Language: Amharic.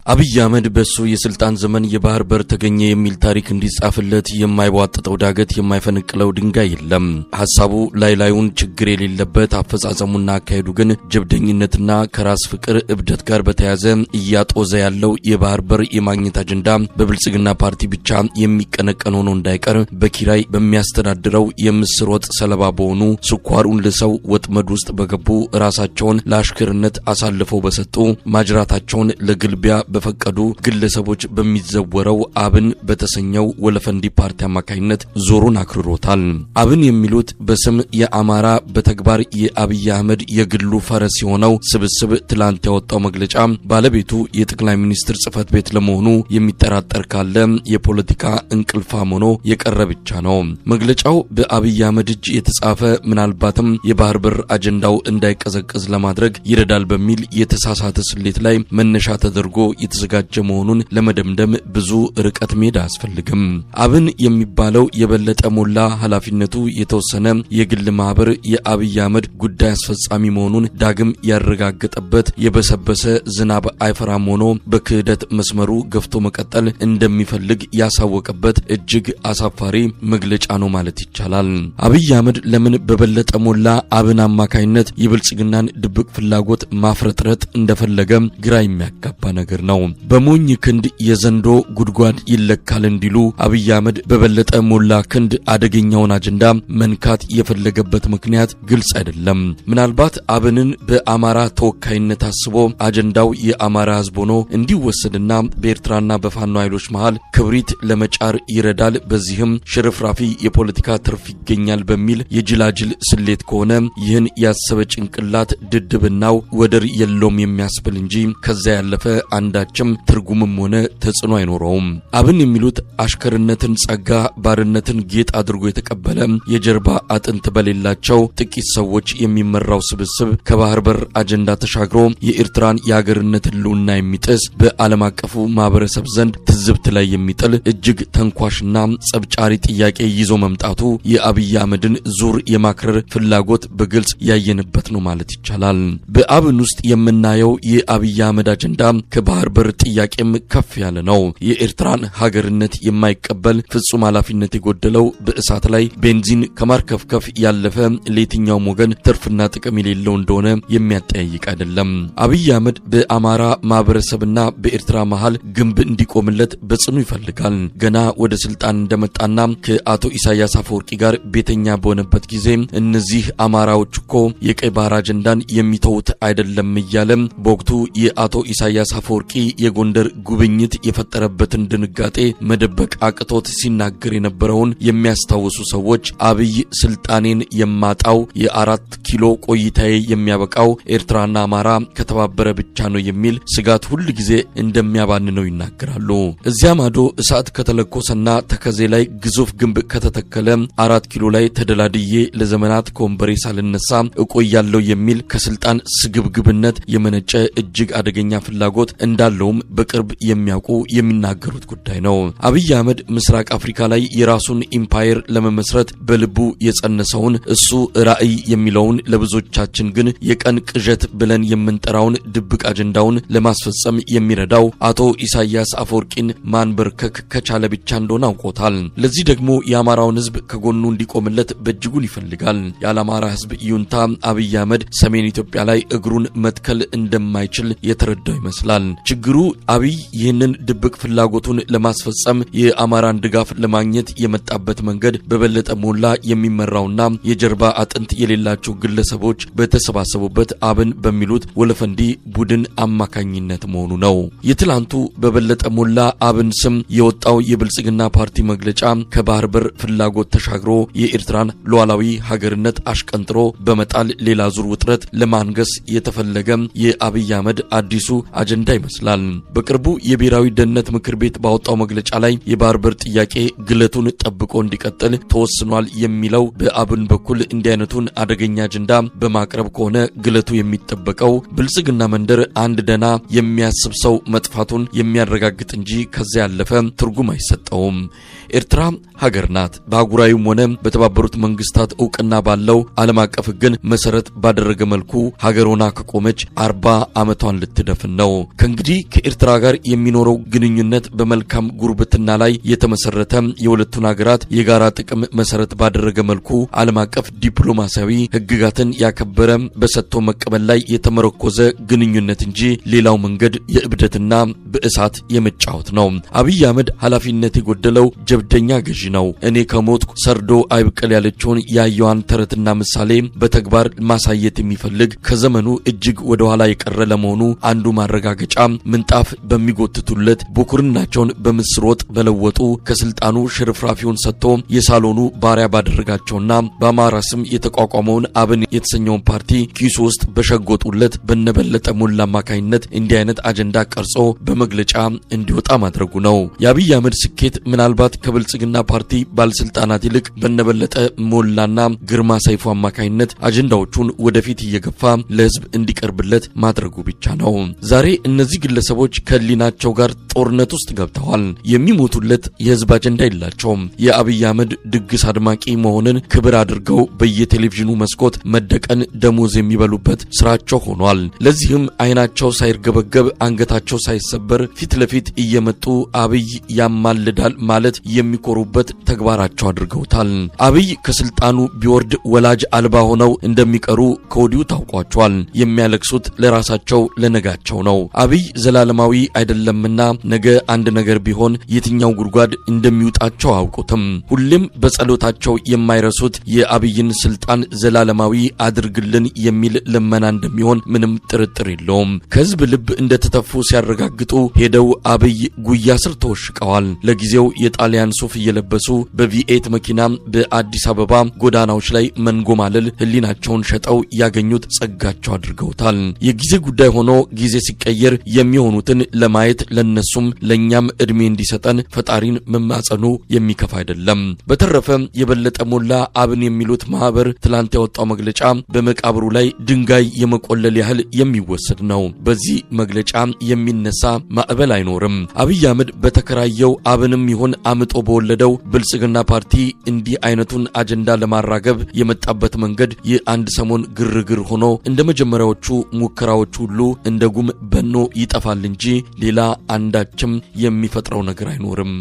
አብይ አህመድ በሱ የስልጣን ዘመን የባህር በር ተገኘ የሚል ታሪክ እንዲጻፍለት የማይቧጥጠው ዳገት የማይፈነቅለው ድንጋይ የለም። ሐሳቡ ላይ ላዩን ችግር የሌለበት፣ አፈጻጸሙና አካሄዱ ግን ጀብደኝነትና ከራስ ፍቅር እብደት ጋር በተያያዘ እያጦዘ ያለው የባህር በር የማግኘት አጀንዳ በብልጽግና ፓርቲ ብቻ የሚቀነቀን ሆኖ እንዳይቀር በኪራይ በሚያስተዳድረው የምስር ወጥ ሰለባ በሆኑ፣ ስኳሩን ልሰው ወጥመድ ውስጥ በገቡ፣ ራሳቸውን ለአሽከርነት አሳልፈው በሰጡ፣ ማጅራታቸውን ለግልቢያ በፈቀዱ ግለሰቦች በሚዘወረው አብን በተሰኘው ወለፈንዲ ፓርቲ አማካኝነት ዞሩን አክርሮታል። አብን የሚሉት በስም የአማራ በተግባር የአብይ አህመድ የግሉ ፈረስ የሆነው ስብስብ ትላንት ያወጣው መግለጫ ባለቤቱ የጠቅላይ ሚኒስትር ጽህፈት ቤት ለመሆኑ የሚጠራጠር ካለ የፖለቲካ እንቅልፋም ሆኖ የቀረ ብቻ ነው። መግለጫው በአብይ አህመድ እጅ የተጻፈ፣ ምናልባትም የባህር በር አጀንዳው እንዳይቀዘቅዝ ለማድረግ ይረዳል በሚል የተሳሳተ ስሌት ላይ መነሻ ተደርጎ የተዘጋጀ መሆኑን ለመደምደም ብዙ ርቀት መሄድ አያስፈልግም። አብን የሚባለው የበለጠ ሞላ ኃላፊነቱ የተወሰነ የግል ማህበር የአብይ አህመድ ጉዳይ አስፈጻሚ መሆኑን ዳግም ያረጋገጠበት፣ የበሰበሰ ዝናብ አይፈራም ሆኖ በክህደት መስመሩ ገፍቶ መቀጠል እንደሚፈልግ ያሳወቀበት እጅግ አሳፋሪ መግለጫ ነው ማለት ይቻላል። አብይ አህመድ ለምን በበለጠ ሞላ አብን አማካይነት የብልጽግናን ድብቅ ፍላጎት ማፍረጥረጥ እንደፈለገ ግራ የሚያጋባ ነገር ነው። በሞኝ ክንድ የዘንዶ ጉድጓድ ይለካል እንዲሉ አብይ አህመድ በበለጠ ሞላ ክንድ አደገኛውን አጀንዳ መንካት የፈለገበት ምክንያት ግልጽ አይደለም። ምናልባት አብንን በአማራ ተወካይነት አስቦ አጀንዳው የአማራ ሕዝብ ሆኖ እንዲወሰድና በኤርትራና በፋኖ ኃይሎች መሃል ክብሪት ለመጫር ይረዳል፣ በዚህም ሽርፍራፊ የፖለቲካ ትርፍ ይገኛል በሚል የጅላጅል ስሌት ከሆነ ይህን ያሰበ ጭንቅላት ድድብናው ወደር የለውም የሚያስብል እንጂ ከዛ ያለፈ አንዳችም ትርጉምም ሆነ ተጽዕኖ አይኖረውም። አብን የሚሉት አሽከርነትን ጸጋ፣ ባርነትን ጌጥ አድርጎ የተቀበለ፣ የጀርባ አጥንት በሌላቸው ጥቂት ሰዎች የሚመራው ስብስብ ከባህር በር አጀንዳ ተሻግሮ የኤርትራን የሀገርነት ህልውና የሚጥስ፣ በዓለም አቀፉ ማህበረሰብ ዘንድ ትዝብት ላይ የሚጥል እጅግ ተንኳሽና ጸብጫሪ ጥያቄ ይዞ መምጣቱ የአብይ አህመድን ዙር የማክረር ፍላጎት በግልጽ ያየንበት ነው ማለት ይቻላል። በአብን ውስጥ የምናየው የአብይ አህመድ አጀንዳ ከባህር በር ጥያቄም ከፍ ያለ ነው። የኤርትራን ሀገርነት የማይቀበል፣ ፍጹም ኃላፊነት የጎደለው፣ በእሳት ላይ ቤንዚን ከማርከፍከፍ ያለፈ ለየትኛውም ወገን ትርፍና ጥቅም የሌለው እንደሆነ የሚያጠያይቅ አይደለም። አብይ አህመድ በአማራ ማህበረሰብና በኤርትራ መሃል ግንብ እንዲቆምለት በጽኑ ይፈልጋል። ገና ወደ ስልጣን እንደመጣና ከአቶ ኢሳያስ አፈወርቂ ጋር ቤተኛ በሆነበት ጊዜ እነዚህ አማራዎች እኮ የቀይ ባህር አጀንዳን የሚተዉት አይደለም እያለ በወቅቱ የአቶ ኢሳያስ አፈወርቂ የጎንደር ጉብኝት የፈጠረበትን ድንጋጤ መደበቅ አቅቶት ሲናገር የነበረውን የሚያስታውሱ ሰዎች አብይ ስልጣኔን የማጣው፣ የ4 ኪሎ ቆይታዬ የሚያበቃው ኤርትራና አማራ ከተባበረ ብቻ ነው የሚል ስጋት ሁል ጊዜ እንደሚያባንነው ይናገራሉ። እዚያ ማዶ እሳት ከተለኮሰና ተከዜ ላይ ግዙፍ ግንብ ከተተከለ 4 ኪሎ ላይ ተደላድዬ ለዘመናት ከወንበሬ ሳልነሳ እቆያለሁ የሚል ከስልጣን ስግብግብነት የመነጨ እጅግ አደገኛ ፍላጎት እንዳለውም በቅርብ የሚያውቁ የሚናገሩት ጉዳይ ነው። አብይ አህመድ ምስራቅ አፍሪካ ላይ የራሱን ኢምፓየር ለመመስረት በልቡ የጸነሰውን፣ እሱ ራዕይ የሚለውን፣ ለብዙዎቻችን ግን የቀን ቅዠት ብለን የምንጠራውን ድብቅ አጀንዳውን ለማስፈጸም የሚረዳው አቶ ኢሳያስ አፈወርቂን ማንበርከክ ከቻለ ብቻ እንደሆነ አውቆታል። ለዚህ ደግሞ የአማራውን ሕዝብ ከጎኑ እንዲቆምለት በእጅጉን ይፈልጋል። ያለ አማራ ሕዝብ ይሁንታ አብይ አህመድ ሰሜን ኢትዮጵያ ላይ እግሩን መትከል እንደማይችል የተረዳው ይመስላል። ችግሩ አብይ ይህንን ድብቅ ፍላጎቱን ለማስፈጸም የአማራን ድጋፍ ለማግኘት የመጣበት መንገድ በበለጠ ሞላ የሚመራውና የጀርባ አጥንት የሌላቸው ግለሰቦች በተሰባሰቡበት አብን በሚሉት ወለፈንዲ ቡድን አማካኝነት መሆኑ ነው። የትላንቱ በበለጠ ሞላ አብን ስም የወጣው የብልጽግና ፓርቲ መግለጫ ከባህር በር ፍላጎት ተሻግሮ የኤርትራን ሉዓላዊ ሀገርነት አሽቀንጥሮ በመጣል ሌላ ዙር ውጥረት ለማንገስ የተፈለገ የአብይ አህመድ አዲሱ አጀንዳ ይመስላል። በቅርቡ የብሔራዊ ደህንነት ምክር ቤት ባወጣው መግለጫ ላይ የባህር በር ጥያቄ ግለቱን ጠብቆ እንዲቀጥል ተወስኗል የሚለው በአብን በኩል እንዲህ አይነቱን አደገኛ አጀንዳ በማቅረብ ከሆነ ግለቱ የሚጠበቀው ብልጽግና መንደር አንድ ደና የሚያስብ ሰው መጥፋቱን የሚያረጋግጥ እንጂ ከዚያ ያለፈ ትርጉም አይሰጠውም። ኤርትራ ሀገር ናት። በአህጉራዊም ሆነ በተባበሩት መንግስታት እውቅና ባለው ዓለም አቀፍ ሕግን መሰረት ባደረገ መልኩ ሀገር ሆና ከቆመች 40 ዓመቷን ልትደፍን ነው። ከእንግዲህ ከኤርትራ ጋር የሚኖረው ግንኙነት በመልካም ጉርብትና ላይ የተመሰረተ፣ የሁለቱን ሀገራት የጋራ ጥቅም መሰረት ባደረገ መልኩ ዓለም አቀፍ ዲፕሎማሲያዊ ሕግጋትን ያከበረ፣ በሰጥቶ መቀበል ላይ የተመረኮዘ ግንኙነት እንጂ ሌላው መንገድ የእብደትና በእሳት የመጫወት ነው። አብይ አህመድ ኃላፊነት የጎደለው ጀብደኛ ገዢ ነው። እኔ ከሞትኩ ሰርዶ አይብቀል ያለችውን ያየዋን ተረትና ምሳሌ በተግባር ማሳየት የሚፈልግ፣ ከዘመኑ እጅግ ወደ ኋላ የቀረ ለመሆኑ አንዱ ማረጋገጫ ምንጣፍ በሚጎትቱለት፣ ብኩርናቸውን በምስር ወጥ በለወጡ፣ ከስልጣኑ ሽርፍራፊውን ሰጥቶ የሳሎኑ ባሪያ ባደረጋቸውና በአማራ ስም የተቋቋመውን አብን የተሰኘውን ፓርቲ ኪሱ ውስጥ በሸጎጡለት በነበለጠ ሞላ አማካኝነት እንዲህ አይነት አጀንዳ ቀርጾ በመግለጫ እንዲወጣ ማድረጉ ነው። የአብይ አህመድ ስኬት ምናልባት ከብልጽግና ፓርቲ ባለስልጣናት ይልቅ በነበለጠ ሞላና ግርማ ሰይፉ አማካኝነት አጀንዳዎቹን ወደፊት እየገፋ ለህዝብ እንዲቀርብለት ማድረጉ ብቻ ነው። ዛሬ እነዚህ ግለሰቦች ከህሊናቸው ጋር ጦርነት ውስጥ ገብተዋል። የሚሞቱለት የህዝብ አጀንዳ የላቸውም። የአብይ አህመድ ድግስ አድማቂ መሆንን ክብር አድርገው በየቴሌቪዥኑ መስኮት መደቀን ደሞዝ የሚበሉበት ስራቸው ሆኗል። ለዚህም አይናቸው ሳይርገበገብ፣ አንገታቸው ሳይሰበር ፊት ለፊት እየመጡ አብይ ያማልዳል ማለት የሚኮሩበት ተግባራቸው አድርገውታል። አብይ ከስልጣኑ ቢወርድ ወላጅ አልባ ሆነው እንደሚቀሩ ከወዲሁ ታውቋቸዋል። የሚያለቅሱት ለራሳቸው ለነጋቸው ነው። አብይ ዘላለማዊ አይደለምና ነገ አንድ ነገር ቢሆን የትኛው ጉድጓድ እንደሚውጣቸው አያውቁትም። ሁሌም በጸሎታቸው የማይረሱት የአብይን ስልጣን ዘላለማዊ አድርግልን የሚል ልመና እንደሚሆን ምንም ጥርጥር የለውም። ከህዝብ ልብ እንደተተፉ ሲያረጋግጡ ሄደው አብይ ጉያ ስር ተወሽቀዋል። ለጊዜው የጣሊያን ሱፍ እየለበሱ በቪኤት መኪና በአዲስ አበባ ጎዳናዎች ላይ መንጎማለል ህሊናቸውን ሸጠው ያገኙት ጸጋቸው አድርገውታል። የጊዜ ጉዳይ ሆኖ ጊዜ ሲቀየር የሚሆኑትን ለማየት ለነሱም ለኛም እድሜ እንዲሰጠን ፈጣሪን መማጸኑ የሚከፋ አይደለም። በተረፈ የበለጠ ሞላ አብን የሚሉት ማህበር ትላንት ያወጣው መግለጫ በመቃብሩ ላይ ድንጋይ የመቆለል ያህል የሚወሰድ ነው። በዚህ መግለጫ የሚነሳ ማዕበል አይኖርም። አብይ አህመድ በተከራየው አብንም ይሁን አምጦ በወለደው ብልጽግና ፓርቲ እንዲህ አይነቱን አጀንዳ ለማራገብ የመጣበት መንገድ የአንድ ሰሞን ግርግር ሆኖ እንደ መጀመሪያዎቹ ሙከራዎች ሁሉ እንደ ጉም በኖ ይጠፋል እንጂ ሌላ አንዳችም የሚፈጥረው ነገር አይኖርም።